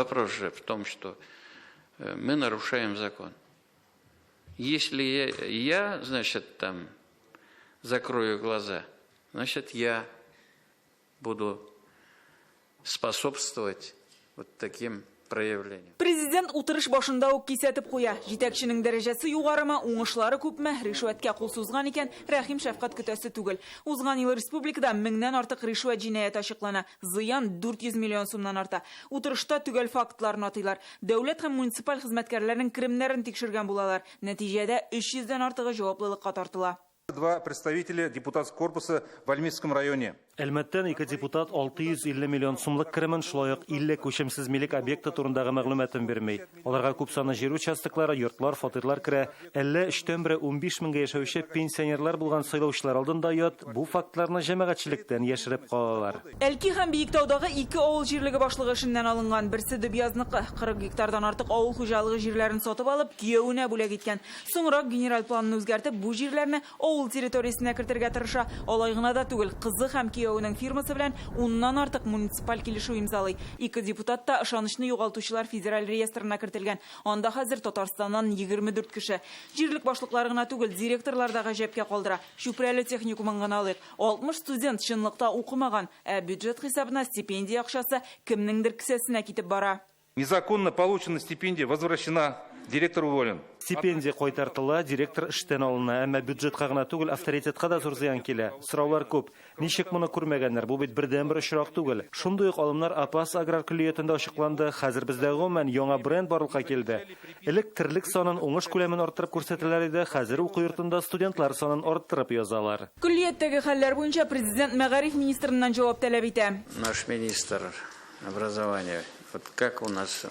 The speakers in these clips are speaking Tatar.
Вопрос же в том, что мы нарушаем закон. Если я, значит, там закрою глаза, значит, я буду способствовать вот таким проявлениям. Президент утырыш башында ук кисәтеп куя. Җитәкченең дәрәҗәсе югарымы, уңышлары күпме, ришвәткә кул сузган икән, рәхим шәфкать көтәсе түгел. Узган ел республикада меңнән артык ришвәт җинаяте ачыклана. Зыян 400 миллион сумнан арта. Утырышта төгәл фактларны атыйлар. Дәүләт һәм муниципаль хезмәткәрләрнең керемнәрен тикшергән булалар. Нәтиҗәдә 300дән артыгы җаваплылыкка тартыла. Два представителя депутатского корпуса в Альметьевском районе. Әлмәттән ике депутат 650 миллион сумлык керемен, шулай ук 50 күчемсез милек объекты турындагы мәгълүматын бирми. Аларга күп санлы җир участоклары, йортлар, фатирлар керә. Әллә өчтән бере 15 меңгә яшәүче пенсионерлар булган сайлаучылар алдында оят, бу фактларны җәмәгатьчелектән яшереп калалар. Әлки һәм Биектаудагы ике авыл җирлеге башлыгы эшеннән алынган. Берсе Дөбъязныкы, 40 гектардан артык авыл хуҗалыгы җирләрен сатып алып, киявенә бүләк иткән. Соңрак генераль планын үзгәртеп, бу җирләрне авыл территориясенә кертергә тырыша. Алай гына да түгел, кызы һәм киявенең фирмасы белән уннан артык муниципаль килешү имзалый. Ике депутат та ышанычны югалтучылар федераль реестрына кертелгән. Анда хәзер Татарстаннан 24 кеше. Җирлек башлыклары гына түгел, директорлар да гаҗәпкә калдыра. Чүпрәле техникумын гына алыйк. 60 студент чынлыкта укымаган, ә бюджет хисабына стипендия акчасы кемнеңдер кесәсенә китеп бара. Незаконно полученная стипендия возвращена, директор уволен. Стипендия кайтартыла, директор эштән алына, әмма бюджетка гына түгел, авторитетка да зур зыян килә. Сораулар күп. Ничек моны күрмәгәннәр? Бу бит бердәнбер очрак түгел. Шундый ук алымнар Апас аграр көллиятендә ачыкланды. Хәзер бездә гомумән яңа бренд барлыкка килде. Элек терлек санын, уңыш күләмен арттырып күрсәтәләр иде, хәзер уку йортында студентлар санын арттырып язалар. Көллияттәге хәлләр буенча президент мәгариф министрыннан җавап таләп итә. Наш министр образования, вот как у нас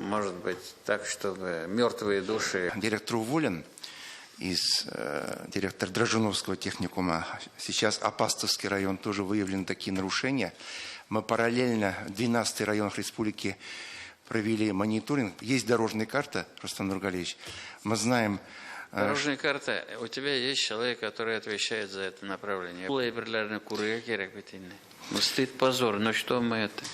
может быть так, чтобы мертвые души... Директор уволен, директор Дрожжиновского техникума. Сейчас Апастовский район тоже выявлены такие нарушения. Мы параллельно в 12 районах республики провели мониторинг. Есть дорожная карта, Рустам Нургалиевич. Мы знаем... Дорожная карта. У тебя есть человек, который отвечает за это направление. Ну, стыд, позор. Ну что мы это...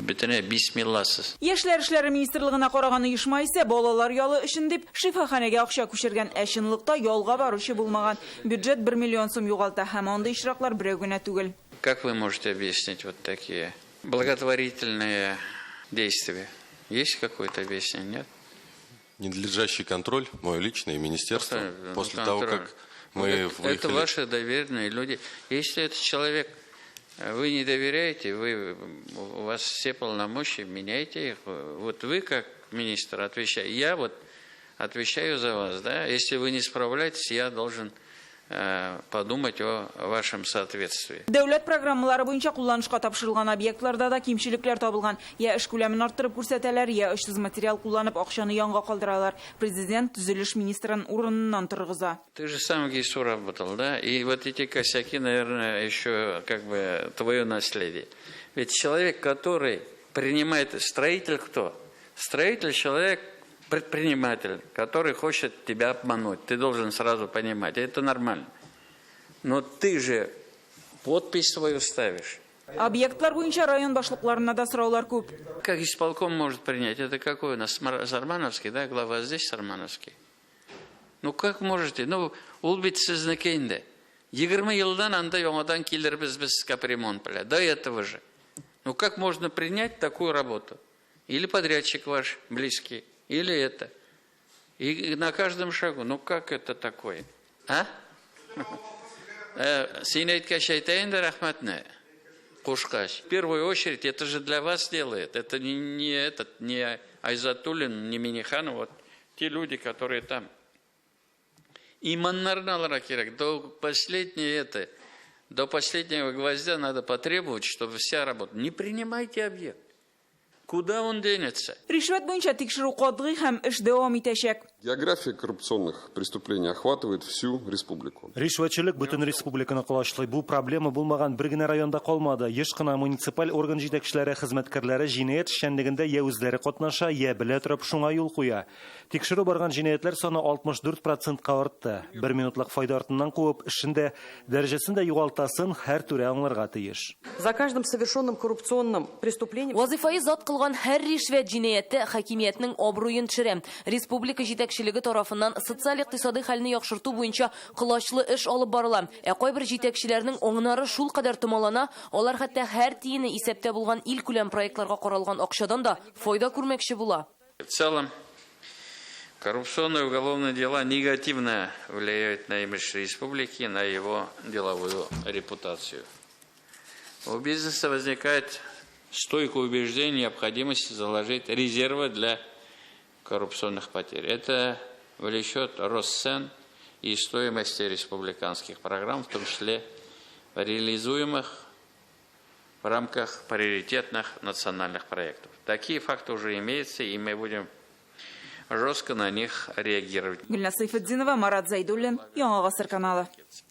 Бөтенләй бисмилласыз. Яшьләр эшләре министрлыгына караган оешма исә балалар ялы өчен дип шифаханәгә акча күчергән, ә чынлыкта ялга баручы булмаган. Бюджет 1 миллион сум югалта, һәм андый очраклар берәү генә түгел. Как вы можете объяснить вот такие благотворительные действия? Есть какое-то объяснение, нет? Ненадлежащий контроль, мой личный, министерство, после того, как мы выехали. Это ваши доверенные люди. Если этот человек... Вы не доверяете, у вас все полномочия, меняйте их. Вот вы как министр отвечаете, я вот отвечаю за вас, да? Если вы не справляетесь, я должен подумать о вашем соответствии. Дәүләт программалары буенча кулланышка тапшырылган объектларда да кимчелекләр табылган. Я эш күләмен арттырып күрсәтәләр, я очсыз материал кулланып акчаны янга калдыралар. Президент төзелеш министрын урыныннан торгыза. Ты же сам в ГИСУ работал, да? И вот эти косяки, наверное, еще как бы твое наследие. Ведь человек, который принимает... Строитель кто? Строитель человек, предприниматель, который хочет тебя обмануть. Ты должен сразу понимать, это нормально. Но ты же подпись свою ставишь. Объектлар буенча район башлыкларына да сораулар күп. Как исполком может принять? Это какой у нас? Сармановский, да? Глава здесь Сармановский. Ну как можете? Ну, ул бит сезнеке инде. 20 елдан анда яңадан килербез без капремонт белән. До этого же. Ну как можно принять такую работу? Или подрядчик ваш близкий, или это. И на каждом шагу. Ну как это такое? А? Син әйткәч әйтәйен дә рәхмәтне. Кушкач. В первую очередь, это же для вас делает. Это не этот, не Айзатуллин, не Миниханов. Вот те люди, которые там. Иманнарны алырга кирәк. До последнего это, до последнего гвоздя надо потребовать, чтобы вся работа. Не принимайте объект. Куда он денется? Ришвәт буенча тикшерү катгый һәм эш дәвам итәчәк. География коррупционных преступлений охватывает всю республику. Ришвәтчелек бөтен республиканы колачлый. Бу проблема булмаган бер генә районда калмады. Еш кына муниципаль орган җитәкчеләре, хезмәткәрләре җинаять эшчәнлегендә я үзләре катнаша, я белә торып шуңа юл куя. Тикшерү барган җинаятьләр саны 64%-ка артты. Бер минутлык файда артыннан куып, эшен дә, дәрәҗәсен дә югалтасын һәр түрә аңларга тиеш. За каждым совершенным коррупционным преступлением Вазифаи зат кылган һәр ришвәт җинаяте хакимиятнең абруен төшерә. Республика җитәкчелеге тарафыннан социаль-икътисади хәлне яхшырту буенча колачлы эш алып барыла. Ә кайбер җитәкчеләрнең аңнары шулкадәр томалана, алар хәтта һәр тиене исәптә булган илкүләм проектларга каралган акчадан да файда күрмәкче була. В целом, коррупционные уголовные дела негативно влияют на имидж республики, на его деловую репутацию. У бизнеса возникает стойкое убеждение необходимости заложить резервы для коррупционных потерь. Это влечет рост цен и стоимости республиканских программ, в том числе реализуемых в рамках приоритетных национальных проектов. Такие факты уже имеются, и мы будем жестко на них реагировать. Гөлназ Сәйфетдинова, Марат Зайдуллин, Яңа Гасыр каналы.